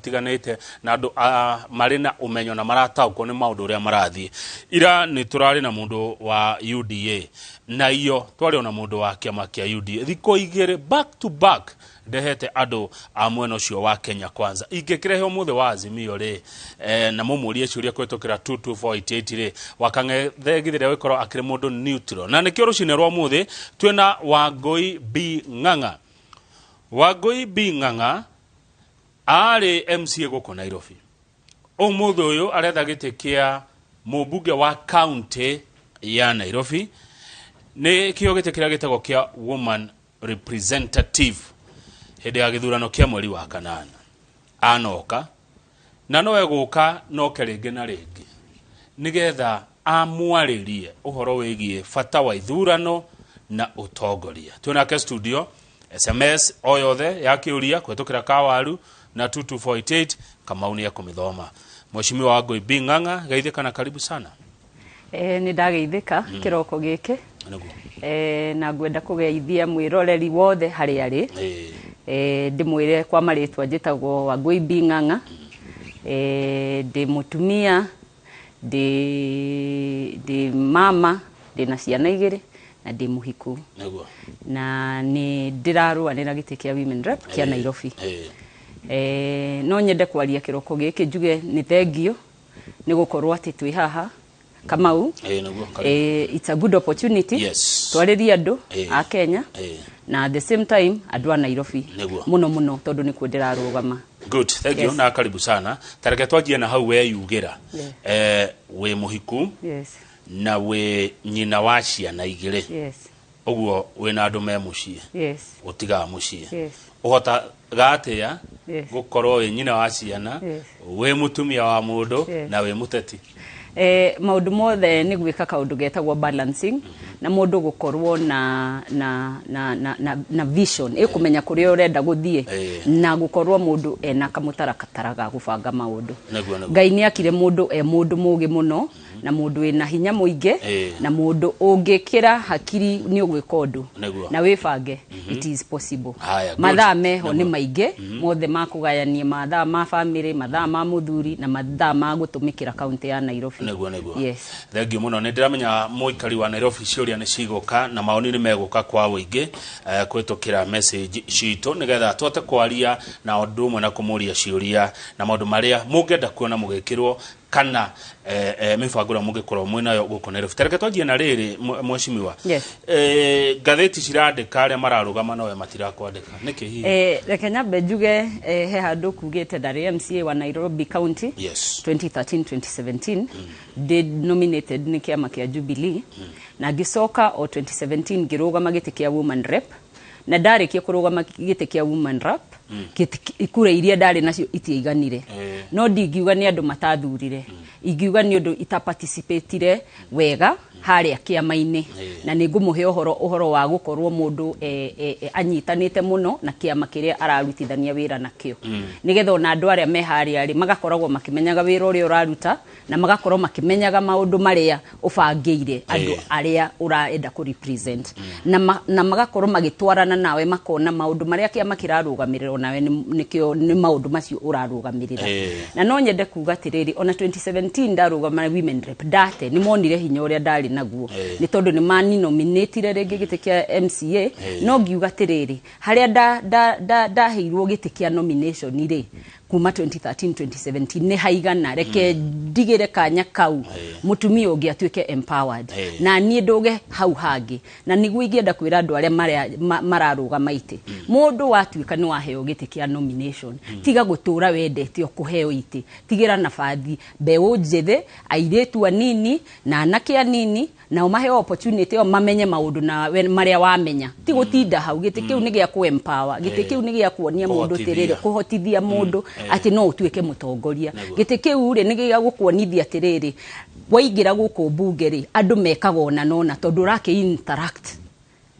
Matiganĩte na andũ marĩ na ũmenyo na marataũkwo nĩ maũndũ ũrĩa marathiĩ. Ira nĩ tũrarĩ na mũndũ wa UDA na iyo twarĩ ona mũndũ wa kĩama kĩa UDA. Thikũ 2 back to back ndehete andũ a mwena ũcio wa Kenya Kwanza. Ingĩkĩrehe ũmũthĩ wa Azimio rĩ, na mũmũrie ciũria kũhĩtũkĩra 22488 rĩ, Wakang'ethe githĩ gũkorwo akĩrĩ mũndũ neutral. Na nĩkĩo rũcinĩ rwa ũmũthĩ twĩna Wangũi B Ng'ang'a. Wangũi B Ng'ang'a arĩ MCA gũkũ Nairobi. Ũmũthĩ ũyũ aretha gĩtĩ kĩa mũmbunge wa county ya Nairobi, nĩ kĩo gĩtĩ kĩrĩa gĩtagwo kĩa woman representative hĩndĩ ya gĩthurano kĩa mweri wa kanana. Anoka na no egũka noke rĩngĩ na rĩngĩ nĩgetha amwarĩrie ũhoro wĩgiĩ bata wa ithurano na ũtongoria. Twĩnake studio. SMS o yothe ya kĩũria kũhĩtũkĩra Kawaru na 22488, Kamau nĩ ekũmĩthoma. Mheshimiwa Wangũi B Ng'ang'a, geithĩka na karibu sana. Nĩ ndageithĩka kĩroko gĩkĩ. Nĩguo. Na ngwenda kũgeithia mwĩroreri wothe harĩa arĩ. Ndĩmwĩre kwa marĩtwa njĩtagwo Wangũi B Ng'ang'a. Ndĩ mũtumia, ndĩ mama, ndĩ na ciana 2 na ndĩ mũhiku. Nĩguo. Na nĩ ndĩrarũanĩra gĩtĩ kĩa Women Rep kĩa Nairobi. No nyende kwaria kĩroko gĩkĩ njuge nĩ thengio nĩ gũkorwo atĩ twĩ haha Kamau. Nĩguo, karibu. It's a good opportunity. Twarĩrie andũ a Kenya na at the same time andũ a Nairobi. Nĩguo. Mũno mũno tondũ nĩkuo ndĩrarũgama. Good, thank you. Yes. Na karibu sana. Tareke twanjie na hau weyugĩra. Yeah. Wĩ mũhiku Yes. na wĩ nyina wa ciana 2. Yes. Ũguo wĩna andũ me mũciĩ. Yes. Ũtigaga mũciĩ. Yes. Ũhotaga atĩa Yes. gũkorwo wĩ nyina wa ciana, Yes. wĩ mũtumia wa mũndũ Yes. na wĩ mũteti? Maũndũ mothe nĩ gwĩka kaũndũ getagwo balancing na mũndũ gũkorwo na vision ĩkũmenya kũrĩa ũrenda gũthiĩ na gũkorwo mũndũ ena kamũtaratara ga gũbanga maũndũ. Nĩguo, nĩguo. Ngai nĩ akire mũndũ e mũndũ mũgĩ mũno na mũndũ wĩna hinya mũingĩ na mũndũ ũngĩkĩra hakiri nĩ ũgwĩka ũndũ Nĩguo. na wĩbange, it is possible. Haya, good. Mathaa meho nĩ Nĩguo. maingĩ mothe ma kũgayania mathaa ma family, mathaa ma mũthuri na mathaa ma gũtũmĩkĩra kaunti ya Nairobi. Nĩguo, nĩguo. Yes. Thank you mũno. Nĩ ndĩramenya mũikari wa Nairobi ciũria nĩ cigũka na maoni nĩ megũka kwa ũingĩ, kũhĩtũkĩra message citũ nĩgetha tũhote kwaria na ũndũ ũmwe na kũmũria ciũria na maũndũ marĩa mũngĩenda kuona mũgĩkĩrwo kana mĩbango ĩrĩa mũngĩkorwo mwĩnayo gũkũ Nairobi. Tareke twanjie na rĩrĩ, mheshimiwa. Yes. Ngathĩti cirandĩka arĩa mararũgama nowe matirakwandĩka. Nĩkĩ hihi? Reke nyambe njuge, he handũ kugĩte ndarĩ MCA wa Nairobi County Yes. 2013-2017, ndĩ nominated nĩ kĩama kĩa Jubilee na ngĩcoka o 2017 ngĩrũgama gĩtĩ kĩa Woman Rep, na ndarĩkia kũrũgama gĩtĩ kĩa Woman Rep, kura iria ndarĩ nacio itiaiganire. No ndingiuga nĩ andũ matathurire, ingiuga nĩ ũndũ itaparticipatire wega harĩa kĩama-inĩ. Na nĩ ngũmũhe ũhoro wa gũkorwo mũndũ anyitanĩte mũno na kĩama kĩrĩa ararutithania wĩra nakĩo, nĩgetha ona andũ arĩa me harĩa rĩ magakoragwo makĩmenyaga wĩra ũrĩa ũraruta na magakorwo makĩmenyaga maũndũ marĩa ũbangĩire andũ arĩa ũraenda kũ represent, na magakorwo magĩtwarana nawe, makona maũndũ marĩa kĩama kĩrarũgamĩrĩra onawe nĩkĩo nĩ maũndũ macio ũrarũgamĩrĩra. Na no nyende kuga atĩrĩrĩ, ona 2017 ndarũgama Women Rep, ndate nĩ monire hinya ũrĩa ndarĩ naguo nĩ tondũ nĩ maninominatire rĩngĩ gĩtĩ kĩa MCA. No ngiuga atĩrĩrĩ, harĩa ndaheirwo gĩtĩ kĩa nomination rĩ kuma 2013 2017 nĩ haigana, reke ndigĩre kanya kau mũtumia ũngĩ atuĩke empowered na niĩ ndũge hau hangĩ. Na nĩguo ingĩenda kwĩra andũ arĩa mararũgama itĩ, mũndũ watuĩka nĩ waheo gĩtĩ kĩa nomination, tiga gũtũra wendete o kũheo itĩ, tigĩra nabathi mbeũ njĩthĩ, airĩtu anini na anake anini, nao maheo opportunity ĩyo mamenye maũndũ na marĩa wamenya, ti gũtinda hau. Gĩtĩ kĩu nĩ gĩa kũ empower, gĩtĩ kĩu nĩ gĩa kuonia mũndũ Kũhotithia. atĩrĩrĩ, kũhotithia mũndũ atĩ no ũtuĩke mũtongoria. Nĩguo. Gĩtĩ kĩu rĩ nĩ gĩa gũkuonithia atĩrĩrĩ, waingĩra gũkũ mbunge rĩ, andũ mekaga ona nona tondũ ũrakĩ interact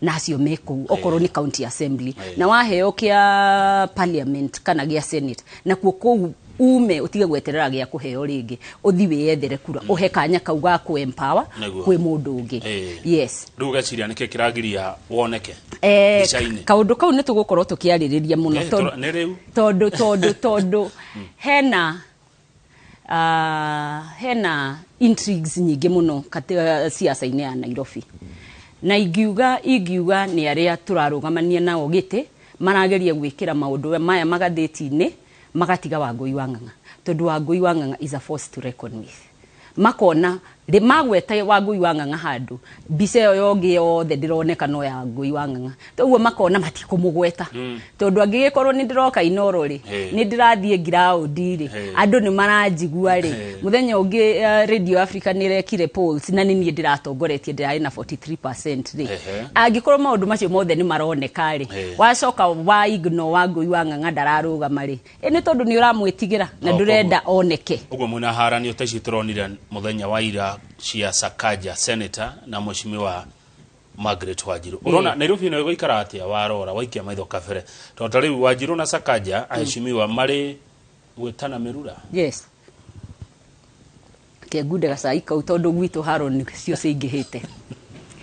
na acio me kũu, okorwo nĩ county assembly na waheo kĩa parliament kana gĩa senate, nakuo kũu Ume utige gweterera gĩa kũheo rĩngĩ, ũthi wĩyethere kura, ũhe kanya kau ga kũ empower Nĩguo. kwĩ mũndũ ũngĩ. Yes. Rĩu ũgeciria nĩkĩ kĩragiria woneke mbica-inĩ? Kaũndũ kau nĩ tũgũkorwo tũkĩarĩrĩria mũno tondũ Nĩ rĩu tondũ hena hena intrigues nyingĩ mũno katika siasa-inĩ ya Nairobi, na ingiuga nĩ arĩa tũrarũgamania nao gĩtĩ marageria gwĩkĩra maũndũ maya magathĩti-inĩ, magatiga Wangũi wa Ng'ang'a, tondũ Wangũi wa Ng'ang'a is a force to reckon with. Makona rĩ magweta Wangũi wa Ng'ang'a handũ, mbica ĩyo yongĩ yothe ndĩroneka no ya Wangũi wa Ng'ang'a. Toguo makona matikũmũgweta, tondũ angĩgĩkorwo nĩ ndĩroka Inoro rĩ, nĩ ndĩrathiĩ ngiraũndi rĩ, andũ nĩ maranjigua rĩ. Mũthenya ũngĩ Radio Africa nĩ ĩrekire polls na nĩ niĩ ndĩratongoretie, ndĩrarĩ na 43% rĩ. Angĩkorwo maũndũ macio mothe nĩ maroneka rĩ, wacoka wa ignore Wangũi wa Ng'ang'a ndararũgama rĩ, nĩ tondũ nĩ ũramwĩtigĩra na Oh, ndũrenda oneke. Ũguo mwĩna haranio ta ici tũronire mũthenya wa ira cia Sakaja senator na mheshimiwa Margaret Wanjiru. Ũrona Nairobi ĩno ĩgũikara atĩa warora waikia maitho kabere, tondũ ta rĩu Wanjiru na Sakaja aheshimiwa marĩ gwĩtana mĩrura? Yes, kengunde gacai kau, tondũ gwitũ haro nĩcio cingĩhĩte,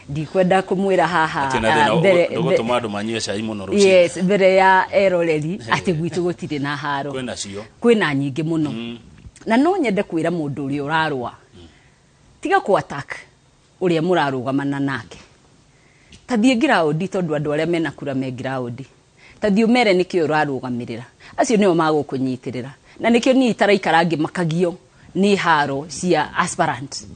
ndikwenda kũmwĩra haha. Atĩ na thĩna ndũgũtũma andũ manyue cai mũno rũcinĩ. Yes, mbere ya eroreri atĩ gwitũ gũtirĩ na haro. Kwĩna cio. Kwĩna nyingĩ mũno, na no nyende kwĩra mũndũ ũrĩa ũrarũa, tiga kũ attack ũrĩa mũrarũgamana nake. Ta thiĩ ngiraũndi, tondũ andũ arĩa mena kura me ngiraũndi, ta thiĩ ũmere nĩkĩ ũrarũgamĩrĩra, acio nĩo magũkũnyitĩrĩra. Na nĩkĩo niĩ itaraikara ngĩmakagio nĩ haro cia aspirant.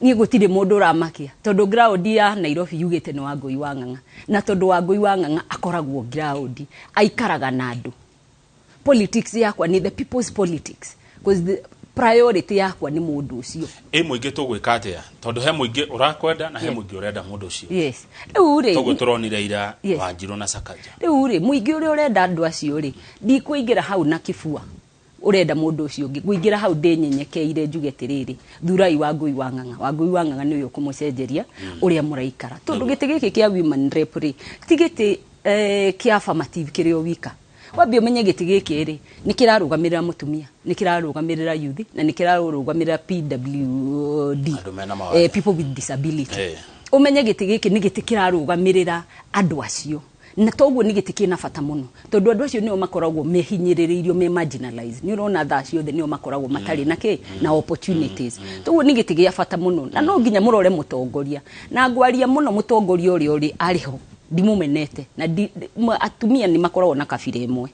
Niĩ gũtirĩ mũndũ ũramakia, tondũ ground ya Nairobi yugĩte nĩ Wangũi wa Ng'ang'a, na tondũ Wangũi wa Ng'ang'a akoragwo ground, aikaraga na andũ. Politics yakwa nĩ the people's politics, because the priority yakwa nĩ mũndũ ũcio. Ĩ mũingĩ tũgwĩka atĩa, tondũ he mũingĩ ũrakwenda na he mũingĩ ũrenda mũndũ ũcio? Yes, rĩu rĩ, toguo tũronire ira Wanjiru na Sakaja. Rĩu rĩ, mũingĩ ũrĩa ũrenda andũ acio rĩ, ndikũingĩra hau na kĩbua ũrenda mũndũ ũcio ũngĩ, ngũingĩra hau ndĩnyenyekeire, njuge atĩrĩrĩ, thurai Wangũi wa Ng'ang'a. Wangũi wa Ng'ang'a nĩwe ũkũmũcenjeria ũrĩa mũraikara, tondũ gĩtĩ gĩkĩ kĩa women rep rĩ, ti gĩtĩ kĩa affirmative kĩrĩ o wika. Wambie ũmenye gĩtĩ gĩkĩ rĩ, nĩ kĩrarũgamĩrĩra mũtumia, nĩ kĩrarũgamĩrĩra youth, na nĩ kĩrarũgamĩrĩra PWD. Andũ mena mawathe. People with disability. Ũmenye gĩtĩ gĩkĩ nĩ gĩtĩ kĩrarũgamĩrĩra andũ acio, na toguo nĩ gĩtĩ kĩna bata mũno, tondũ andũ acio nĩo makoragwo mehinyĩrĩrĩirio, me marginalized. Nĩ ũrona thaa ciothe nĩo makoragwo matarĩ na kĩ na opportunities. Toguo nĩ gĩtĩ gĩa bata mũno, na no nginya mũrore mũtongoria, na ngwaria mũno mũtongoria ũrĩa ũrĩ arĩ ho, ndimũmenete na atumia nĩ makoragwo na kabira ĩmwe,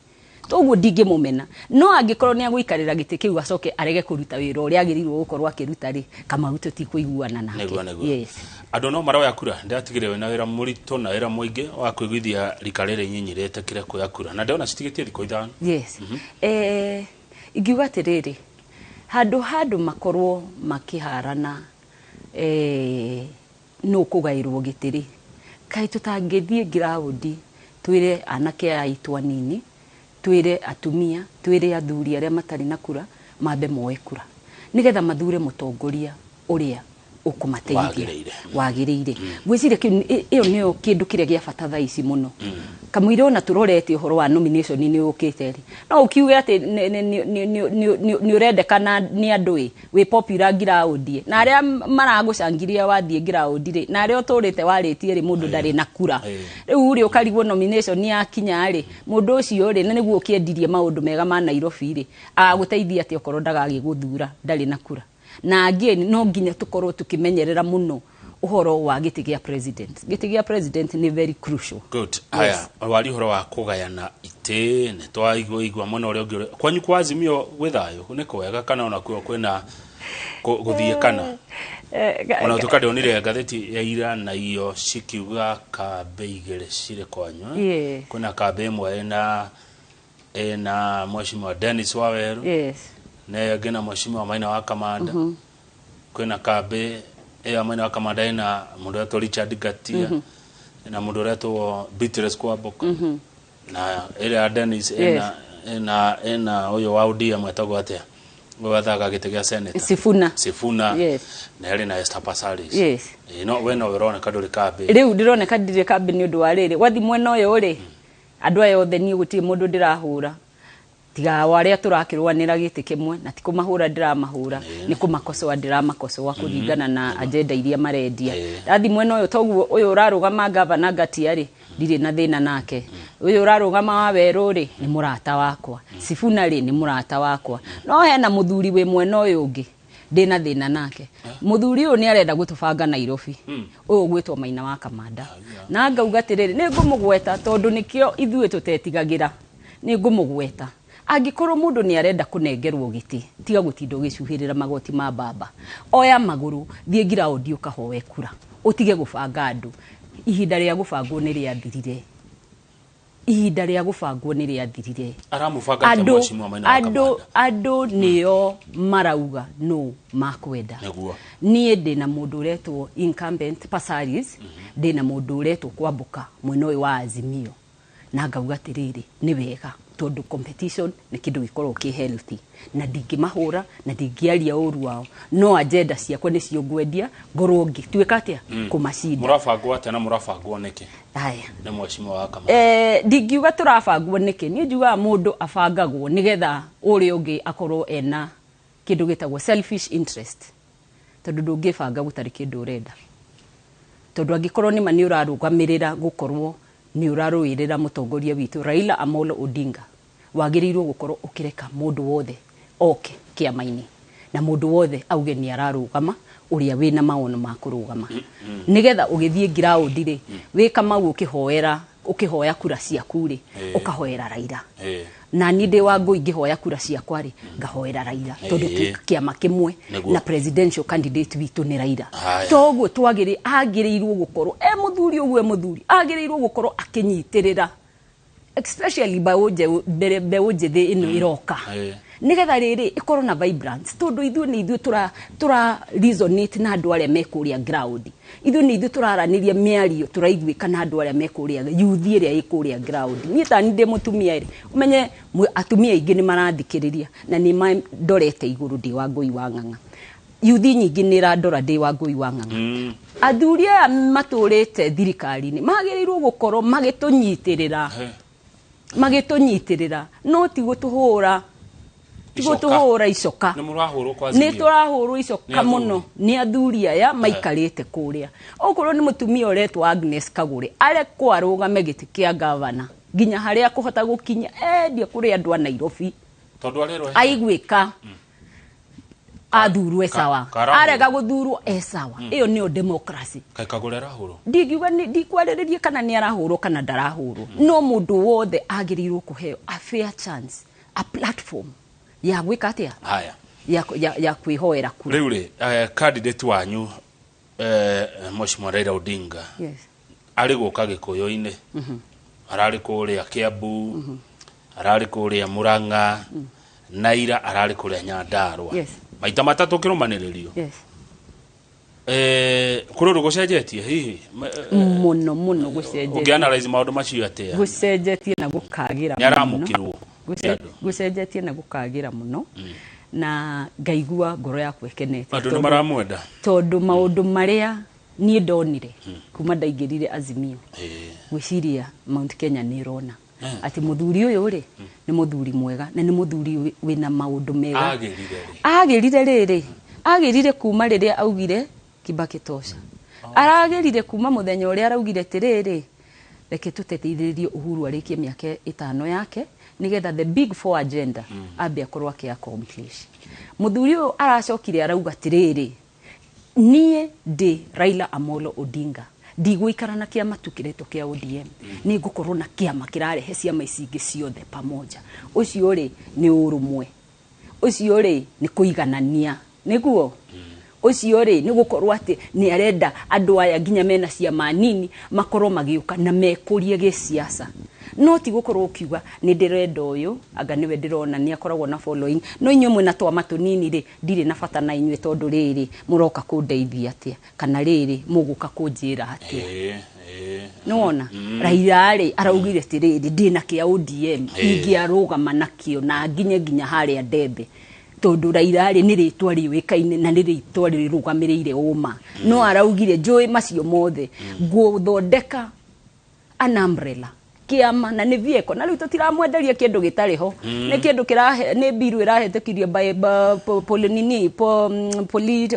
toguo ndingĩmũmena. No angĩkorwo nĩ agũikarĩra gĩtĩ kĩu acoke arege kũruta wĩra ũrĩa agĩrĩirwo gũkorwo akĩruta rĩ, Kamau, tũtikũiguana nake. Nĩguo. Yes. Andũ no maroya kura. Ndĩratigire wĩna wĩra mũritũ na wĩra mũingĩ wa kũiguithia rika rĩrĩ inyinyi rĩtĩkĩre kuoya kura, na ndĩrona citigĩtie thikũ 5. Yes. Ingiuga atĩrĩrĩ, handũ makorwo makĩharana nũ kũgaĩrwo gĩtĩ rĩ, kaĩ tũtangĩthiĩ ngiraũndi twĩre anake aya aitũ anini, twĩre atumia, twĩre athuri arĩa matarĩ na kura mambe moe kura, nĩgetha mathure mũtongoria ũrĩa ũkũmateithia? Wagĩrĩire. Wagĩrĩire. Ngwĩciria kĩu ĩyo nĩyo kĩndũ kĩrĩa gĩa bata thaa ici mũno, kamũira ona tũrorete ũhoro wa nomination nĩ ũkĩte rĩ, no ũkiuge atĩ nĩ ũrendekana nĩ andũ, ĩ wĩ popular ngiraũndi, na arĩa maragũcangiria wathiĩ ngiraũndi rĩ, na arĩa ũtũrĩte warĩtie rĩ, mũndũ ndarĩ na kura. Rĩu rĩ, ũkarigwo nomination yakinya rĩ, mũndũ ũcio rĩ, na nĩguo ũkĩendirie maũndũ mega ma Nairobi rĩ, agagũteithia atĩ okorwo ndagagĩgũthura, ndarĩ na kura? Na again, no nginya tũkorwo tũkĩmenyerera mũno ũhoro wa gĩtĩ gĩa president. Gĩtĩ gĩa president nĩ very crucial. Good. Haya, wari ũhoro wa kũgayana itĩ, nĩ twaigua igua mwena ũrĩa ũngĩ. Kwanyu kwa Azimio gwĩ thayũ, nĩ kwega, kana ona kuo kwĩna gũthiĩ kana ona ũtuĩka ndĩonire ngathĩti ya ira na iyo cikiuga kambĩ igĩrĩ cirĩ kwanyu, eh? Kwĩna kambĩ ĩmwe ĩna mheshimiwa Dennis Waweru na ĩyo ĩngĩ na mheshimiwa Maina wa Kamanda. Kwĩna kambĩ ĩyo ya Maina wa Kamanda ĩna mũndũ ũretwo Richard Ngatia na mũndũ ũretwo Beatrice Kwamboka, na ĩrĩa ya Dennis ĩna ũyũ wa ODM etagwo atĩa, ũyũ wathaga gĩtĩ gĩa senator? Sifuna. Sifuna. Na ĩrĩ na Esther Passaris. Ĩ, no we no ũroneka ndũrĩ kambĩ. Rĩu ndĩroneka ndirĩ kambĩ nĩ ũndũ wa rĩrĩ, wathi mwena ũyũ rĩ, andũ aya othe niĩ gũtirĩ mũndũ ndĩrahũra. Tiga o arĩa tũrakĩrũanĩra gĩtĩ kĩmwe, na ti kũmahũra ndĩramahũra, nĩ kũmakocoa ndĩramakocoa kũringana na agenda iria marendia. Ndathi mwena ũyũ, toguo ũyũ ũrarũgama gavana Ngatia rĩ, ndirĩ na thĩna nake. Ũyũ ũrarũgama wa werũ rĩ, nĩ mũrata wakwa. Sifuna rĩ, nĩ mũrata wakwa. No hena mũthuri wĩ mwena ũyũ ũngĩ ndĩna thĩna nake. Mũthuri ũyũ nĩ arenda gũtũbanga Nairobi, ũyũ ũgwĩtwo Maina wa Kamanda. Na ngauga atĩrĩrĩ, nĩ ngũmũgweta tondũ nĩkĩo ithuĩ tũtetigagĩra. Nĩ ngũmũgweta. Angĩkorwo mũndũ nĩ arenda kũnengerwo gĩtĩ, tiga gũtinda ũgĩcuhĩrĩra magoti ma baba. Oya magũrũ, thiĩ ngiraũndi ũkahoe kura. Ũtige gũbanga andũ. Ihinda rĩa gũbangwo nĩ rĩathirire. Ihinda rĩa gũbangwo nĩ rĩathirire. Aramũbanga atĩa Andũ mheshimiwa Maina wa andũ Kamanda? Andũ nĩo marauga no makwenda. Nĩguo. Niĩ ndĩna mũndũ ũretwo incumbent Pasaris, ndĩna mũndũ ũretwo Kwamboka mwena ũyũ wa Azimio, na ngauga atĩrĩrĩ, nĩ wega tondũ competition nĩ kĩndũ gĩkoragwo kĩ healthy, na ndingĩmahũra na ndingĩaria ũru wao, no agenda ciakwa nĩcio ngwendia ngorwo ngĩtuĩka atĩa kũmacinda. Mũrabangwo atĩa na mũrabangwo nĩkĩ? Haya. Nĩ mheshimiwa wa Kamanda. Ndingiuga tũrabangwo nĩkĩ. Niĩ njugaga mũndũ abangagwo nĩgetha ũrĩa ũngĩ akorwo ena kĩndũ gĩtagwo selfish interest, tondũ ndũngĩbanga gũtarĩ kĩndũ ũrenda. Tondũ angĩkorwo nĩma nĩ ũrarũgamĩrĩra gũkorwo nĩ ũrarũĩrĩra mũtongoria witũ Raila Amolo Odinga, wagĩrĩirwo gũkorwo ũkĩreka mũndũ wothe oke kĩama-inĩ na mũndũ wothe auge nĩ ararũgama, ũrĩa wĩna maono ma kũrũgama, nĩgetha ũgĩthiĩ ngiraũndi rĩ, wĩ Kamau ũkĩhoera, ũkĩhoya kura ciaku rĩ, ũkahoera Raila. Na niĩ ndĩ wa Ngũi ngĩhoya kura ciakwa rĩ, ngahoera Raila, tondũ twĩ kĩama kĩmwe na presidential candidate witũ nĩ Raila. Toguo twagĩrĩ agĩrĩirwo gũkorwo e mũthuri ũguo, e mũthuri agĩrĩirwo gũkorwo akĩnyitĩrĩra especially mbeũ mbeũ njĩthĩ ĩno ĩroka, nĩgetha rĩrĩ ĩkorwo na vibrance, tondũ ithuĩ nĩ ithuĩ tũra resonate na andũ arĩa me kũrĩa ground. Ithuĩ nĩ ithuĩ tũraranĩria mĩario tũraiguĩka na andũ arĩa me kũrĩa, youth ĩrĩa ĩ kũrĩa ground. Niĩ tani ndĩ mũtumia rĩ, ũmenye atumia aingĩ nĩ marathikĩrĩria na nĩ mandorete igũrũ ndĩ wa Ngũi wa Ng'ang'a. Youth nyingĩ nĩ ĩrandora ndĩ wa Ngũi wa Ng'ang'a. Athuri aya matũrĩte thirikari-inĩ magĩrĩirwo gũkorwo magĩtũnyitĩrĩra, magĩtũnyitĩrĩra, no ti gũtũhũra, ti Icoka. gũtũhũra icoka. Nĩ mũrahũrwo kwa Nĩ Azimio? tũrahũrwo icoka Nĩ athuri? mũno nĩ athuri aya maikarĩte kũrĩa. Okorwo nĩ mũtumia ũretwo Agnes Kagũre, arekwo arũgame gĩtĩ kĩa gavana nginya harĩa akũhota gũkinya, endie kũrĩ andũ a Nairobi. Tondũ arerwo Aiguĩka athurwo e sawa, karahũrwo. Arega gũthurwo e sawa. Ĩyo nĩyo democracy. Kaĩ Kagũre arahũrwo? Ndingiuga ndikwarĩrĩria kana nĩ arahũrwo kana ndarahũrwo, no mũndũ wothe agĩrĩirwo kũheo a fair chance, a platform ya gwĩka atĩa? Haya. Ya kwĩhoera kura. Rĩu rĩ, candidate wanyu, mheshimiwa Raila Odinga, arĩ gũka Gĩkũyũ-inĩ, ararĩ kũrĩa Kiambu, ararĩ kũrĩa Murang'a, na ira ararĩ kũrĩa Nyandarua. Maita matatũ kĩrũmanĩrĩrio. Kũrĩ ũndũ gũcenjetie hihi? Mũno mũno gũcenjetie. Ũngĩ-analyze maũndũ macio atĩa? Gũcenjetie na gũkagĩra Nĩ aramũkĩrwo mũno. nĩ andũ? Gũcenjetie na gũkagĩra mũno, na ngaigua ngoro yakwa ĩkenete. Andũ nĩ maramwenda. Tondũ maũndũ marĩa niĩ ndonire kuma ndaingĩrire Azimio, gwĩciria Mount Kenya nĩ ĩrona atĩ mũthuri ũyũ rĩ nĩ mũthuri mwega na nĩ mũthuri wĩna maũndũ mega. Agĩrire rĩ? Agĩrire rĩrĩ, agĩrire kuma rĩrĩa augire Kibaki tosha. Aragĩrire kuma mũthenya ũrĩa araugire atĩrĩrĩ, reke tũteithĩrĩrie Uhuru arĩkie mĩaka 5 yake nĩgetha the big four agenda ambe akorwo akĩ accomplish. Mũthuri ũyũ aracokire arauga atĩrĩrĩ, niĩ ndĩ Raila Amolo Odinga, ndigũikara na kĩama tu kĩretwo kĩa ODM, nĩ ngũkorwo na kĩama kĩrarehe ciama ici ingĩ ciothe pamoja. Ũcio rĩ nĩ ũrũmwe, ũcio rĩ nĩ kũiganania, nĩguo ũcio rĩ nĩ gũkorwo atĩ nĩ arenda andũ aya nginya mena ciama nini makorwo magĩũka na mekũrie gĩsiasa, no ti gũkorwo ũkiuga nĩ ndĩrenda ũyũ anga nĩwe ndĩrona nĩ akoragwo na following, no inyuĩ mwĩna twama tũnini rĩ, ndirĩ na bata na inyuĩ, tondũ rĩrĩ mũroka kũndeithia atĩa, kana rĩrĩ mũgũka kũnjĩra atĩa? Nĩwona Raila rĩ araugire atĩrĩrĩ, ndĩna kĩa ODM ingĩarũgama nakĩo na nginye nginya harĩa ndembe, tondũ Raila rĩ nĩ rĩtwa rĩũĩkaine na nĩ rĩtwa rĩrũgamĩrĩire ũma, no araugire njũĩ macio mothe, ngũthondeka an umbrella Kĩama na nĩ vehicle, na rĩu tũtiramwenderia kĩndũ gĩtarĩ ho. Nĩ kĩndũ kĩrahe, nĩ bill ĩrahĩtũkirio by nini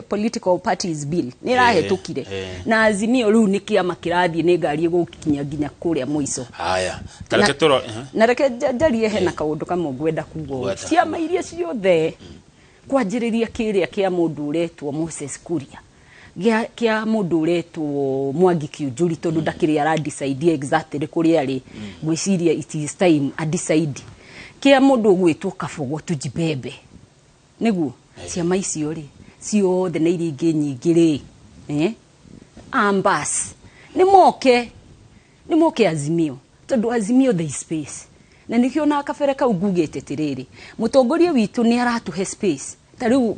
political parties bill nĩ ĩrahĩtũkire. Na Azimio rĩu nĩ kĩama kĩrathiĩ, nĩ ngari ĩgũkinya nginya kũrĩa mũico. Haya, tareke tũro Na reke njarie, hena kaũndũ kamwe ngwenda kuga ũũ. Gweta. Ciama iria ciothe, kwanjĩrĩria kĩrĩa kĩa mũndũ ũretwo Moses Kuria, kĩa mũndũ ũretwo Mwangi Kiunjuri, tondũ ndakĩrĩ aradecide exactly kũrĩa arĩ, ngwĩciria it is time adecide, kĩa mũndũ ũgwĩtwo Kabogo Tujibebe, nĩguo ciama icio rĩ ciothe na iria ingĩ nyingĩ rĩ, ambas nĩ moke Azimio, tondũ Azimio there is space. Na nĩkĩo na kabere kau ngugĩte atĩrĩrĩ, mũtongoria witũ nĩ aratũhe space. Ta rĩu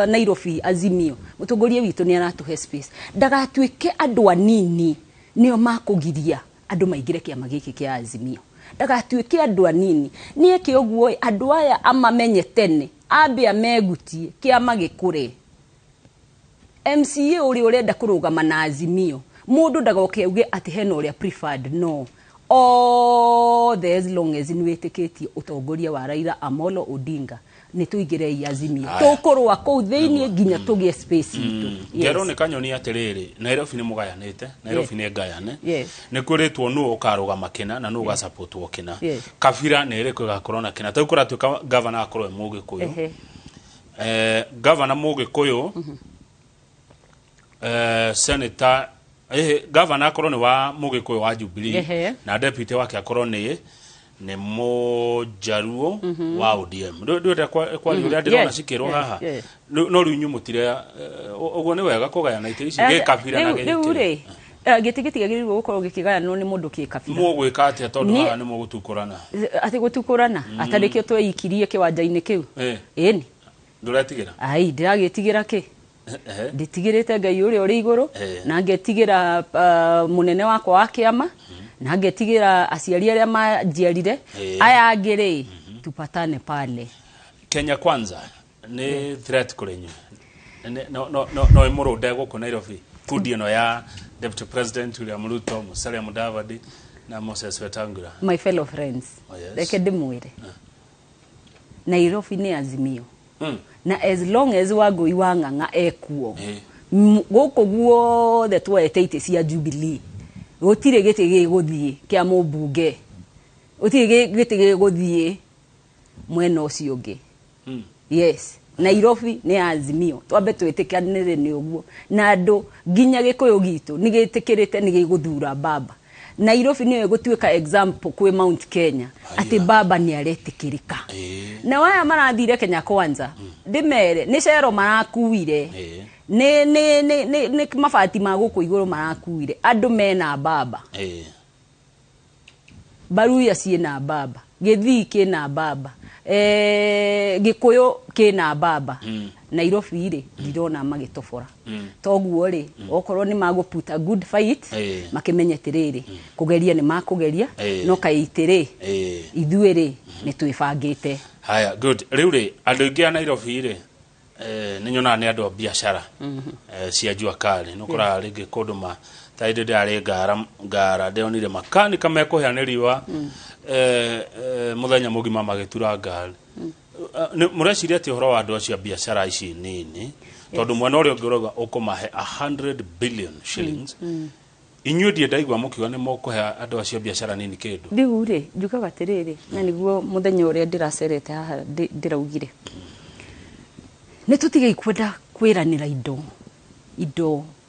Nairobi Azimio, mũtongoria witũ nĩ aratũhe space, ndagatuĩke andũ anini nĩo makũgiria andũ maingĩre kĩama gĩkĩ kĩa Azimio, ndagatuĩke andũ anini. Nĩ eke ũguo ĩ, andũ aya amamenye tene, ambe amegutie kĩama gĩkũre. MCA ũrĩa ũrenda kũrũgama na Azimio, mũndũ ndagoke auge atĩ hena ũrĩa preferred, no othe, as long as nĩ wĩtĩkĩtie ũtongoria wa Raila Amolo Odinga, nĩ tũingĩrei Azimio. Aya. Tũkũrũa kũu thĩinĩ nginya tũgĩe space itũ. Ngerwo nĩ kanyoni atĩrĩrĩ, Nairobi nĩ mũgayanĩte, Nairobi nĩ ngayane. Nĩ kwĩrĩtwo nũ ũkarũgama kĩna na nũ ũgasapotwo kĩna. Kabira nĩ ĩrĩkũ ĩgakorwo na kĩna? Ta rĩu kũratuĩka gavana akorwo e Mũgĩkũyũ. Gavana Mũgĩkũyũ, senator, gavana akorwo nĩ wa Mũgĩkũyũ wa Jubilee, na deputy wake akorwo nĩ Mũjaruo wa ODM. Ndwenda kwaria ũrĩa ndĩrona cikĩrwo haha. No rĩu inyuĩ mũtire ũguo nĩ wega kũgayana itĩ ici gĩkabira na Rĩu gĩkĩ? rĩ, gĩtĩ gĩtiagĩrĩirwo gũkorwo gĩkĩgayanwo nĩ mũndũ kĩkabira. Mũgwĩka atĩa tondũ haha nĩ mũgũtukũrana? Atĩ gũtukũrana atarĩ kĩo tweikirie kĩwanja-inĩ kĩu. Ĩni. Ndũretigĩra? Ai, ndĩragĩtigĩra kĩ? Ndĩtigĩrĩte Ngai ũrĩa ũrĩ igũrũ, na ngetigĩra mũnene wakwa wa kĩama, na ngetigĩra aciari arĩa manjiarire. Aya angĩ rĩ, tupatane pale. Kenya Kwanza nĩ threat kũrĩ inyuĩ? No ĩmũrũnde gũkũ Nairobi, kundi ĩno ya Deputy President William Ruto, Musalia Mudavadi na Moses Wetangula? My fellow friends, Oh, yes. reke ndĩmwĩre, Nairobi nĩ Azimio, na as long as Wangũi wa Ng'ang'a ekuo, gũkũ guothe tuoete itĩ cia Jubilee, gũtirĩ gĩtĩ gĩgũthiĩ kĩa mũmbunge, gũtirĩ gĩtĩ gĩgũthiĩ mwena ũcio ũngĩ. Yes, Nairobi nĩ Azimio, twambe twĩtĩkanĩre nĩ ũguo, na andũ nginya Gĩkũyũ gitũ nĩ gĩtĩkĩrĩte nĩ gĩgũthura baba. Nairobi nĩyo ĩgũtuĩka example kwĩ Mount Kenya atĩ baba nĩ aretĩkĩrĩka. Na aya marathire Kenya Kwanza, ndĩmere nĩ cero marakuire, nĩ mabati ma gũkũ igũrũ marakuire. Andũ mena baba. Baruya ciĩna baba, Gĩthii kĩna baba, Gĩkũyũ kĩna baba. Nairobi rĩ, ndirona magĩtobora. Toguo rĩ, okorwo nĩ magũ put a good fight, makĩmenye atĩrĩrĩ, kũgeria nĩ makũgeria, no kaĩ itĩ rĩ, ithuĩ rĩ nĩ twĩbangĩte. Haya, good. Rĩu rĩ, andũ aingĩ a Nairobi rĩ, nĩ nyonaga nĩ andũ a biacara cia jua kali. Nĩ ũkoraga rĩngĩ kũndũ ma ta hĩndĩ ndĩrarĩ ngara ndĩronire makanika mekũhĩa nĩ riũa, mũthenya mũgima magĩtura ngari. Mũreciria atĩ ũhoro wa andũ acio a biacara ici nini, tondũ mwena ũrĩa ũngĩ ũrauga ũkũmahe 100 billion shillings, inyuĩ ndiĩ ndaigua mũkiuga nĩ mũkũhe andũ acio a biacara nini kĩndũ. Rĩu rĩ, njugaga atĩrĩrĩ, na nĩguo mũthenya ũrĩa ndĩracerete haha ndĩraugire nĩ tũtigei kwenda kwĩranĩra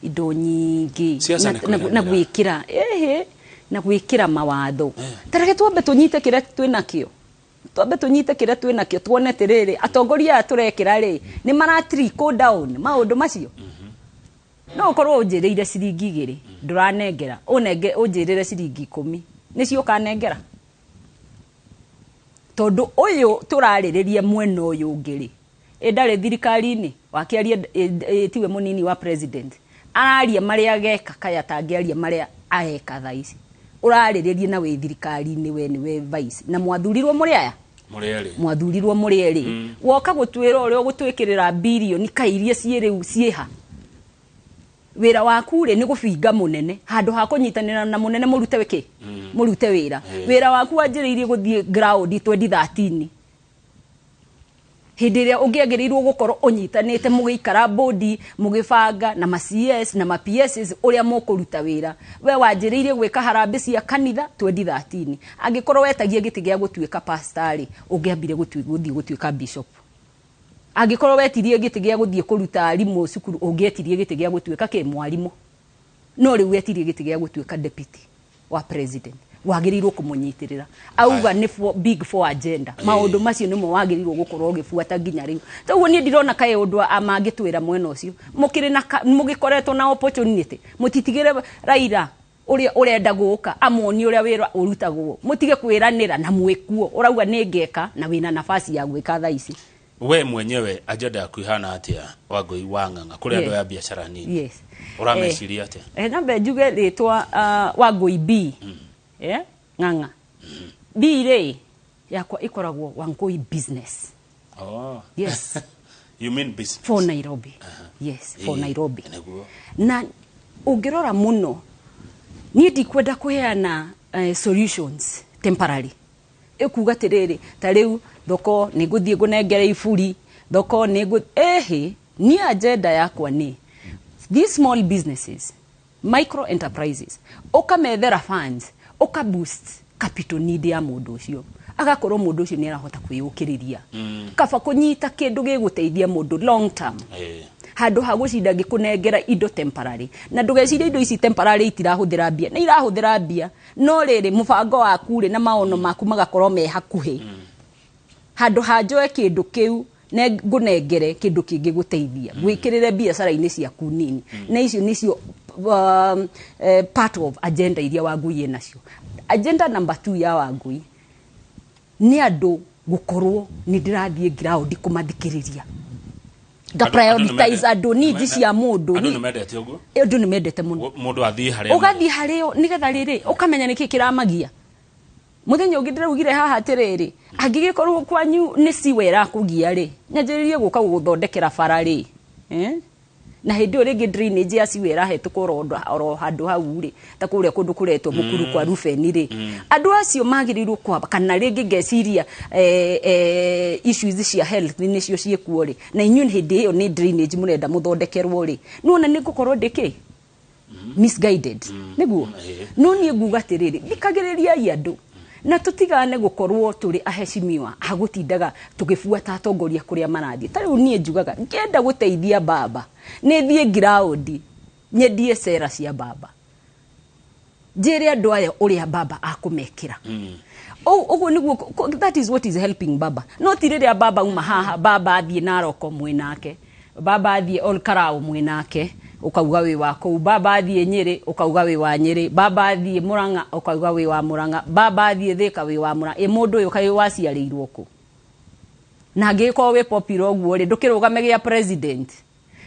indo nyingĩ Siasa nĩ na kwĩranĩra. Gwĩkĩra ĩhĩ na gwĩkĩra mawatho. Tareke twambe tũnyite kĩrĩa twĩnakĩo, twambe tũnyite kĩrĩa twĩnakĩo, tuone atĩrĩrĩ, atongoria aya tũrekĩra rĩ, nĩ mara trickle down maũndũ macio. No ũkorwo ũnjĩrĩire ciringi 2, ndũranengera, ũnenge ũnjĩrĩre ciringi 10, nĩcio ũkanengera, tondũ ũyũ tũrarĩrĩria mwena ũyũ ũngĩ rĩ, ĩ ndarĩ thirikari-inĩ, wakĩaria tiwe mũnini wa president, araria marĩa ageka, kaya atangĩaria marĩa areka thaa ici ũrarĩrĩria, na wĩ thirikari-inĩ, we nĩwe vice, na mwathurirwo mũrĩ aya. Mũrĩ erĩ. Mwathurirwo mũrĩ erĩ, woka gũtwĩra ũrĩa ũgũtwĩkĩrĩra birioni, kaĩ iria ciĩ rĩu ciĩha? Wĩra waku rĩ, nĩ gũbinga mũnene handũ ha kũnyitanĩra na mũnene mũrute kĩ mũrute wĩra. Wĩra waku wanjĩrĩirie gũthiĩ ground 2013, hĩndĩ ĩrĩa ũngĩagĩrĩirwo gũkorwo ũnyitanĩte, mũgĩikara bodi, mũgĩbanga na ma CS na ma PSs ũrĩa mũkũruta wĩra. We wanjĩrĩirie gwĩka harambĩ cia kanitha 2013. Angĩkorwo wetagia gĩtĩ gĩa gũtuĩka pastor rĩ, ũngĩambire gũthiĩ gũtuĩka bishop. Angĩkorwo wetirie gĩtĩ gĩa gũthiĩ kũruta arimũ cukuru, ũngĩetirie gĩtĩ gĩa gũtuĩka kĩ mwarimũ. No rĩu wetirie gĩtĩ gĩa gũtuĩka deputy wa president, wagĩrĩirwo kũmũnyitĩrĩra. Auga nĩ big four agenda, maũndũ macio nĩmo wagĩrĩirwo gũkorwo ũgĩbuata nginya rĩu. Toguo niĩ ndirona kaĩ ũndũ mangĩtwĩra mwena ũcio. Mũkĩrĩ na mũgĩkoretwo na opportunity, mũtitigĩre Raila ũrĩa ũrenda gũka amuonie ũrĩa wĩra ũrutagwo. Mũtige kwĩranĩra na mwĩkuo ũrauga nĩ ngeka na wĩna nafasi ya gwĩka thaa ici. We mwenyewe agenda yaku ihana atia, Wangũi wa Ng'ang'a, kũrĩ andũ aya biacara nini? Yes. Ũrameciria atĩa? Nambe njuge rĩtwa Wangũi B, yeah? Ng'ang'a B rĩ yakwa ĩkoragwo Wangũi Business. Oh. Yes. You mean business. For Nairobi. Yes, for Nairobi. Nĩguo. Na ũngĩrora mũno, niĩ ndikwenda kũheana solutions temporary, ĩkuga atĩrĩrĩ, ta rĩu thoko nĩ ngũthiĩ ngũnengere iburi, thoko nĩ ngũ ĩhĩ. Niĩ agenda yakwa nĩ these small businesses, micro enterprises, ũkamethera funds, ũka boost capital need ya mũndũ ũcio, agakorwo mũndũ ũcio nĩ arahota kwĩyũkĩrĩria. Kaba kũnyita kĩndũ gĩgũteithia mũndũ long term handũ ha gũcinda ngĩkũnengera indo temporary. Na ndũgecirie indo ici temporary itirahũthĩra mbia, nĩ irahũthĩra mbia, no rĩrĩ, mũbango waku rĩ na maono maku magakorwo me hakuhĩ. Handũ ha njoe kĩndũ kĩu ngũnengere kĩndũ kĩngĩ gũteithia gwĩkĩrĩre biacara-inĩ ciaku nini, na icio nĩcio part of agenda iria Wangui ĩnacio. Agenda number two ya Wangui nĩ andũ gũkorwo nĩ ndĩrathiĩ ground kũmathikĩrĩria, nga prioritize andũ, needs cia mũndũ. Andũ nĩ mendete ũguo. Andũ nĩ mendete mũno. Mũndũ athiĩ harĩa ũgathiĩ harĩo nĩgetha rĩrĩ ũkamenya nĩkĩ kĩramagia. Mũthenya ũngĩ ndĩraugire haha atĩrĩrĩ, angĩgĩkorwo kwanyu nĩ siwe ĩrakũgia rĩ, nyanjĩrĩrie gũka gũgũthondekera bara rĩ, eh? Na hĩndĩ ĩyo rĩngĩ drainage ya siwe ĩrahetũka oro handũ hau rĩ, ta kũrĩa kũndũ kũretwo mũkuru kwa Rufeni rĩ, andũ acio magĩrĩirwo kwamba. Kana rĩngĩ ngeciria issues cia health nĩcio ciĩkuo rĩ, na inyuĩ hĩndĩ ĩyo nĩ drainage mũrenda mũthondekerwo rĩ, nĩwona nĩ ngũkorwo ndĩkĩ misguided nĩguo. No niĩ nguga atĩrĩrĩ, thikagĩrĩriai andũ na tũtigane gũkorwo tũrĩ aheshimiwa a gũtindaga tũgĩbuata atongoria kũrĩa marathiĩ. Ta rĩu niĩ njugaga ngĩenda gũteithia baba, nĩ thiĩ ground, nyendie cera cia baba, njĩre andũ aya ũrĩa baba akũmekĩra. Ũguo nĩguo that is what is helping baba. No ti rĩrĩa baba uma haha, baba athiĩ Naroko mwĩ nake, baba athiĩ Olkarau mwĩ nake, ũkauga wĩ wa kũu, baba athiĩ Nyĩrĩ ũkauga wĩ wa Nyĩrĩ, baba athiĩ Mũrang'a ũkauga wĩ wa Mũrang'a, baba athiĩ Thĩka wĩ wa Mũrang'a. Ĩ mũndũ ũyũ kaĩ waciarĩirwo kũ? Na angĩgĩkorwo wĩ popular ũguo rĩ, ndũkĩrũgame gĩa president.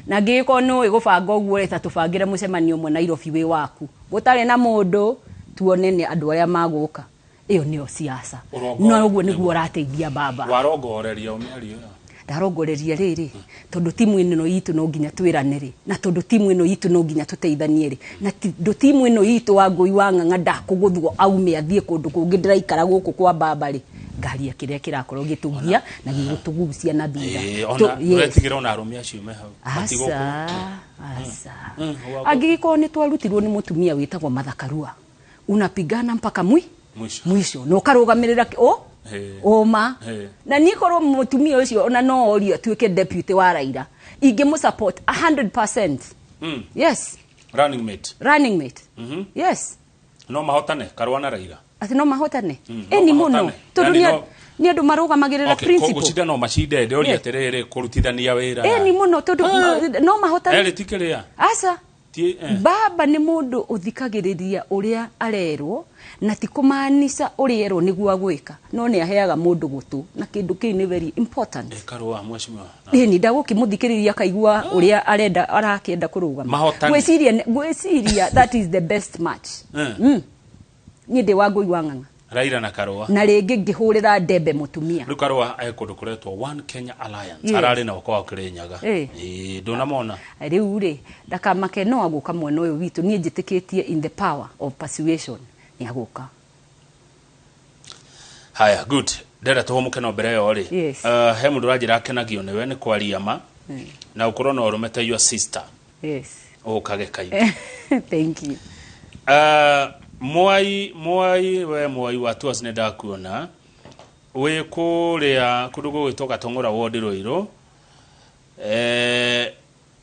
Na angĩgĩkorwo nĩ ũĩ gũbanga ũguo rĩ, ta tũbangĩre mũcemanio ũmwe Nairobi wĩ waku gũtarĩ na mũndũ, tuone nĩ andũ arĩa magũka. Ĩyo nĩyo siasa. No ũguo nĩguo ũrateithia baba. Warongoreria o mĩario ĩyo. Ndarongoreria rĩrĩ, tondũ timu ĩno itũ no nginya twĩrane rĩ, na tondũ timu ĩno itũ no nginya tũteithanie rĩ, na tondũ timu ĩno itũ Wangũi wa Ng'ang'a ndakũgũthwo aume athiĩ kũndũ kũngĩ, ndĩraikara gũkũ kwa baba rĩ, ngaria kĩrĩa kĩrakorwo gĩtũgia na gĩgũtũgucia na thutha. Ona ũretigĩra ona arũme acio me hau matigũkũ Aca, aca. Angĩgĩkorwo nĩ twarutirwo nĩ mũtumia wĩtagwo Martha Karua, unapigana mpaka mwisho. Mwisho na ũkarũgamĩrĩra ũma. Na niĩ korwo mũtumia ũcio ona no orio atuĩke deputy wa Raila, ingĩmũ support 100%. Yes. Running mate. Running mate. Yes. No mahotane Karua na Raila? Atĩ no mahotane? No Ĩni mũno. mahotane. Tondũ Yani nĩ andũ marũgamagĩrĩra principle. Gũcinda no macinde, ndĩũria atĩrĩrĩ, kũrutithania wĩra. Ĩni mũno, tondũ no mahotane. Erĩ ti kĩrĩa. Aca. Ti. Baba nĩ mũndũ ũthikagĩrĩria ũrĩa arerwo, na ti kũmaanica ũrĩa erwo nĩguo agwĩka, no nĩ aheaga mũndũ gũtũ, na kĩndũ kĩu nĩ very important. Karua mheshimiwa. Ĩni ndagũkĩmũthikĩrĩria akaigua ũrĩa arenda arakĩenda kũrũgama. Mahotane. Ngwĩciria that is the best match. Niĩ ndĩ Wangũi wa Ng'ang'a. Raila na Karua. Na rĩngĩ ngĩhũrĩra ndembe mũtumia. Rĩu Karua e kũndũ kũretwo One Kenya Alliance. Yes. Ararĩ na ũko wa Kĩrĩnyaga. Ĩĩ, ndũnamona. Rĩu rĩ, ndakamake, no agũka mwena ũyũ witũ. Niĩ njĩtĩkĩtie in the power of persuasion, nĩ agũka. Haya, good, ndĩrenda tũhũmũke, no mbere ĩyo rĩ, he mũndũ ũranjĩra akenagio nĩwe nĩ kwaria ma na ũkorwo na ũrũme ta your sister. Ũkage kaingĩ. Thank you. Mwai, Mwai, we Mwai wa Tuas, nĩ ndakuona wĩ kũrĩa kũndũ gũgwĩtwo Gatong'ora ward Rũirũ.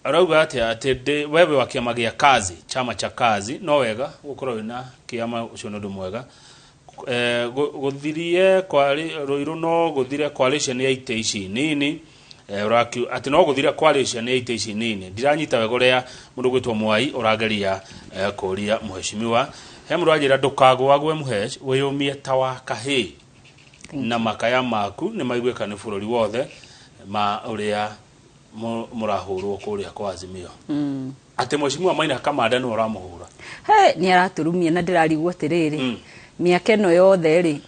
Arauga atĩa? Atĩ we wĩ wa kĩama gĩa kazi, chama cha kazi. No wega gũkorwo wĩna kĩama, ũcio nĩ ũndũ mwega. Gũthirie Rũirũ, no gũthire coalition ya itĩ ici nini. Atĩ no gũthire coalition ya itĩ ici nini. Ndiranyita wega ũrĩa mũndũ gwĩtwo Mwai ũrageria kũria mheshimiwa. He mũndũ anjĩra ndũkagwagwe, mũhesh, wĩyũmie ta wa kahĩĩ na makaya maku nĩ maiguĩka nĩ bũrũri wothe ma ũrĩa mũrahũrwo kũrĩa kwa Azimio. Atĩ mheshimiwa Maina Kamanda nĩwe ũramũhũra. He nĩ aratũrumia na ndĩrarigwo atĩrĩrĩ, mĩaka ĩno yothe rĩ,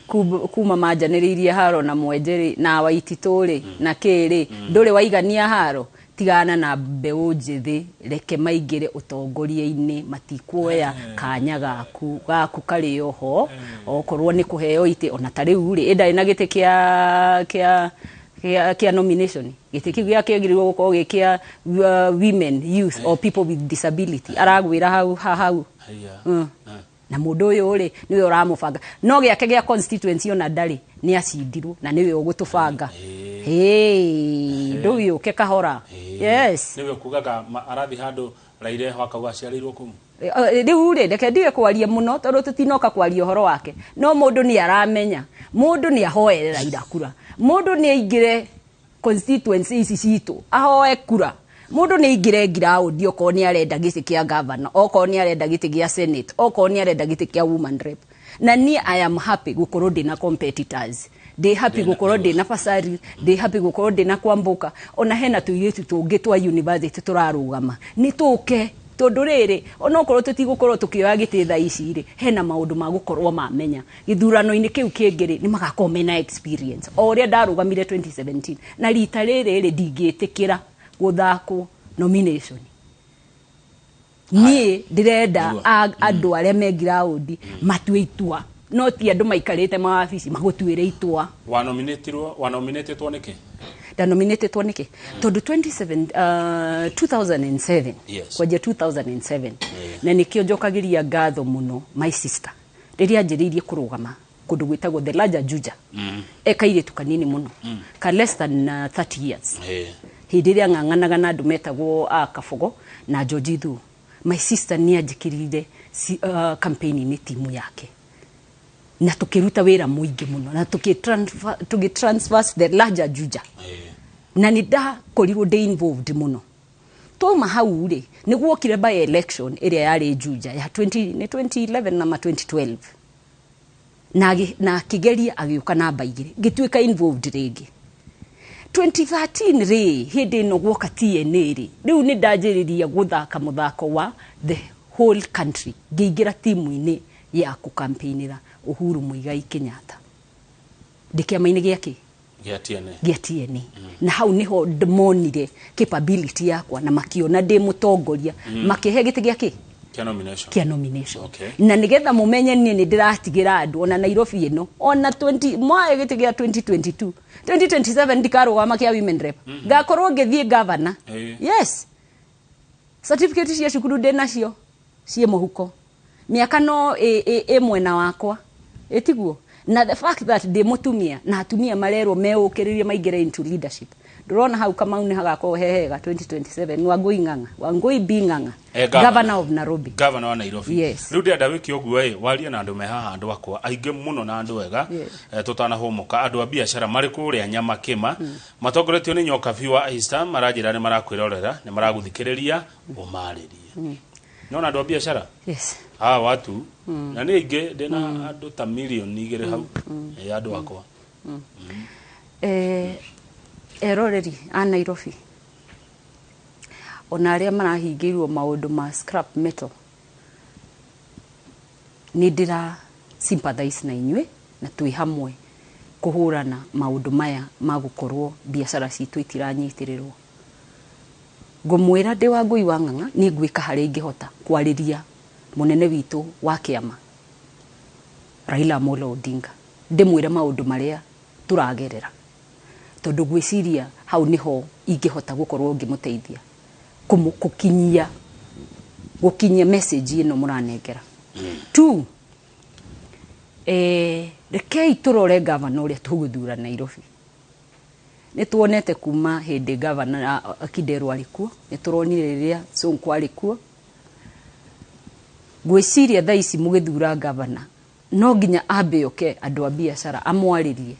kuma manjanĩrĩirie haro na mwenje rĩ, na waititũ rĩ, na kĩ rĩ, ndũrĩ waigania haro. Tigana na mbeũ njĩthĩ, reke maingĩre ũtongoria-inĩ, matikuoya kanya gaku, gaku karĩ oho. Okorwo nĩ kũheo itĩ, ona ta rĩu rĩ, ĩndarĩ na gĩtĩ kĩa nomination. Gĩtĩ kĩu gĩakĩagĩrĩirwo gũkorwo gĩ kĩa women, youth or people with disability. Aragwĩra hau hau. Haiya. Na mũndũ ũyũ rĩ, nĩwe ũramũbanga, no gĩake gĩa constituency ona ndarĩ, nĩ acindirwo na nĩwe ũgũtũbanga. Hey, ndũgĩũke kahora. Yes. Nĩwe kugaga arathiĩ handũ Raila eho akauga aciarĩirwo kũu. Rĩu rĩ, reke ndige kwaria mũno tondũ tũtinoka kwaria ũhoro wake, no mũndũ nĩ aramenya, mũndũ nĩ ahoere Raila kura, mũndũ nĩ aingĩre constituency ici citũ ahoe kura, mũndũ nĩ aingĩre ground okorwo nĩ arenda gĩtĩ kĩa governor, okorwo nĩ arenda gĩtĩ gĩa senate, okorwo nĩ arenda gĩtĩ kĩa woman rep. Na niĩ I am happy gũkorwo ndĩna competitors, ndĩ happy gũkorwo ndĩna Pasari, ndĩ happy gũkorwo ndĩna Kwamboka, ona hena tũirĩtu tũngĩ twa university tũrarũgama, nĩ tũke, tondũ rĩrĩ, onokorwo tũtigũkorwo tũkĩoya gĩtĩ thaa ici rĩ, hena maũndũ ma gũkorwo mamenya gĩthurano-inĩ kĩu kĩngĩ rĩ, nĩ magakorwo mena experience o ũrĩa ndarũgamire 2017. Na rita rĩrĩ rĩ, ndingĩtĩkĩra gũthakwo nomination. Niĩ ndĩrenda Nĩguo. Andũ arĩa me ground matue itua, no ti andũ maikarĩte mawabici magũtuĩre itua. Wanominatirwo, wanominatetwo nĩkĩ? Ndanominatetwo nĩkĩ? Tondũ 27, 2007, kwanjia 2007, na nĩkĩo njokagĩria ngatho mũno my sister rĩrĩa anjĩrĩirie kũrũgama kũndũ gwĩtagwo the larger Juja, e kairĩtu kanini mũno ka less than 30 years. Hĩndĩ ĩrĩa ng'ang'anaga na andũ metagwo a Kabogo na George Ithuo, my sister nĩ anjĩkĩrire campaign-inĩ timu yake, na tũkĩruta wĩra mũingĩ mũno na tũgĩ transverse the larger Juja, na nĩ ndakorirwo ndĩ involved mũno. Twauma hau rĩ, nĩ guokire by election ĩrĩa yarĩ Juja ya 20, nĩ 2011 na ma 2012, na akĩgeria agĩũka namba 2, ngĩtuĩka involved rĩngĩ. 2013 rĩ, hĩndĩ ĩno guoka TNA rĩ, rĩu nĩ ndanjĩrĩria gũthaka mũthako wa the whole country, ngĩingĩra timu-inĩ ya kũcampaignĩra Uhuru Muigai Kenyatta ndĩ kĩama-inĩ gĩake Gĩa TNA. Gĩa TNA. Na hau niho ndmonire capability yakwa na makiona ndĩ mũtongoria, makĩhe gĩtĩ gĩa kĩ? Kĩa nomination. Kĩa nomination. Na nigetha mumenye niĩ nĩ ndĩratigĩra andũ ona Nairobi ĩno, ona 20 mwae gĩtĩ gĩa 2022, 2027 ndikarũgama kĩa women rep, ngakorwo ngĩthiĩ governor. Yes, certificate cia cukuru ndĩ nacio ciĩ mũhuko, mĩaka no ĩ mwena wakwa, ĩtiguo? Na the fact that ndĩ mũtumia na atumia marerwo meũkĩrĩrie maingĩre into leadership, ndũrona hau Kamau nĩ hagakorwo he hega 2027? Wangui Ng'ang'a, Wangui B Ng'ang'a. Governor. Governor of Nairobi. Governor wa Nairobi. Yes. Rĩu ndĩrenda wĩke ũguo ĩ, warie na andũ me haha, andũ akwa aingĩ mũno na andũ ega. Tũtanahũmũka, andũ a biacara marĩ kũrĩa Nyamakĩma matongoretio nĩ Nyokabi wa Easter maranjĩra nĩ marakwĩrorera, nĩ maragũthikĩrĩria, ũmarĩrie. Nona andũ a biacara hawa watu na nĩ aingĩ, ndĩna andũ ta 2 mirioni hau. Andũ akwa. Eroreri a Nairobi, ona arĩa marahingĩirwo maũndũ ma scrap metal, nĩ ndĩra sympathize na inyuĩ. Na twĩ hamwe kũhũrana maũndũ maya ma gũkorwo biacara citũ itiranyitĩrĩrwo. Ngũmwĩra ndĩ wa Ngũi wa Ng'ang'a, niĩ ngwĩka harĩa ingĩhota kwarĩria mũnene witũ wa kĩama Raila Amolo Odinga, ndĩmwĩre maũndũ marĩa tũragerera, tondũ gwĩciria hau nĩho ingĩhota gũkorwo ngĩmũteithia gũkinyia gũkinyia message ĩno mũranengera. Two, rekei tũrore gavana ũrĩa tũgũthura Nairobi. Nĩ tuonete kuma hĩndĩ gavana Kidero arĩ kuo, nĩ tũronire rĩrĩa Sonko arĩ kuo. Ngwĩciria thaa ici mũgĩthura gavana no nginya ambe oke andũ a biacara amwarĩrie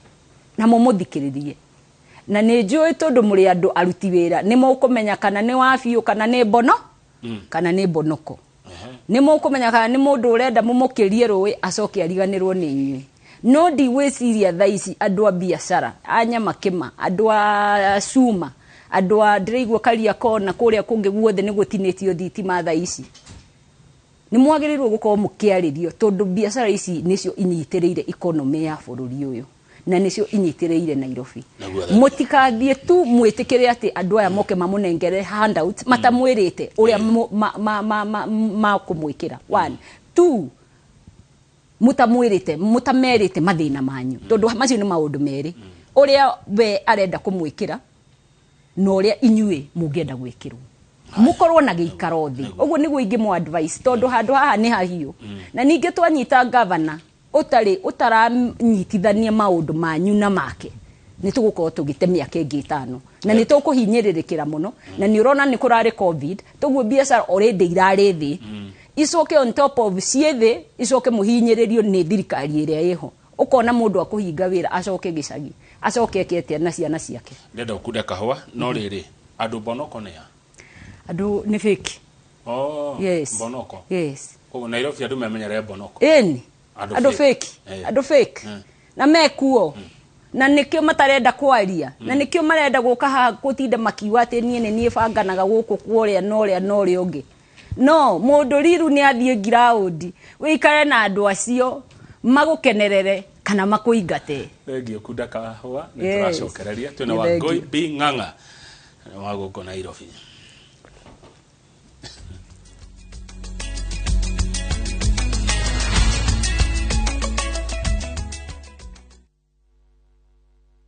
na mũmũthikĩrĩrie, na nĩ njũĩ tondũ mũrĩ andũ aruti wĩra nĩ mũkũmenya kana nĩ wa biũ kana nĩ mbono kana nĩ mbonoko. Nĩ mũkũmenya kana nĩ mũndũ ũrenda mũmũkĩrie rũĩ acoke ariganĩrwo nĩ inyuĩ. No ndigwĩciria thaa ici andũ a biacara a nyamakĩma, andũ a cuma, andũ a ndĩraigua Kariakoo na kũrĩa kũngĩ guothe nĩ gũtinĩtio thitima thaa ici, nĩ mwagĩrĩirwo gũkorwo mũkĩarĩrio, tondũ biacara ici nĩcio inyitĩrĩire economy ya bũrũri ũyũ na nĩcio inyitĩrĩire Nairobi. Naguo thengia. Mũtikathiĩ tu mwĩtĩkĩre atĩ andũ aya moke mamũnengere handout matamwĩrĩte ũrĩa makũmwĩkĩra. One, two, mutamwĩrĩte mutamerĩte mathĩna manyu, tondũ macio nĩ maũndũ merĩ, ũrĩa we arenda kũmwĩkĩra na ũrĩa inyuĩ mũngĩenda gwĩkĩrwo. Mũkorwo na gĩikaro thĩ. Ũguo nĩguo ingĩmũ advice, tondũ handũ haha nĩ hahiũ. Na ningĩ twanyita gavana ũtarĩ ũtaranyitithania maũndũ manyu na make, nĩ tũgũkorwo tũgĩte mĩaka ĩngĩ 5 na nĩ tũkũhinyĩrĩrĩkĩra mũno. Na nĩ ũrona nĩ kũrarĩ COVID, toguo biacara already irarĩ thĩ, icoke on top of ciĩ thĩ, icoke mũhinyĩrĩrio nĩ thirikari ĩrĩa ĩho. Ũkona mũndũ akũhinga wĩra acoke gĩcagi, acoke eke atĩa na ciana ciake? Ndenda ũkunde kahũa, no rĩrĩ, andũ mbonoko nĩ a? Andũ nĩ fake. Oh, Yes. mbonoko. Yes. Koguo Nairobi andũ memenyere mbonoko. Ĩni. Andũ andũ fake. Fake. Andũ fake na mekuo na nĩkĩo matarenda kwaria na nĩkĩo marenda gũka haha gũtinda makiuga atĩ niĩ nĩ niĩ banganaga gũkũ kũrĩa na ũrĩa na ũrĩa ũngĩ. No mũndũ riru nĩ athiĩ ngiraũndi wĩikare na andũ acio magũkenerere kana makũingate. Thengiũ kunda kahũa nĩ Yes. tũracokereria twĩna Nĩ Wangũi thengiũ. B Ng'ang'a wa gũkũ Nairobi.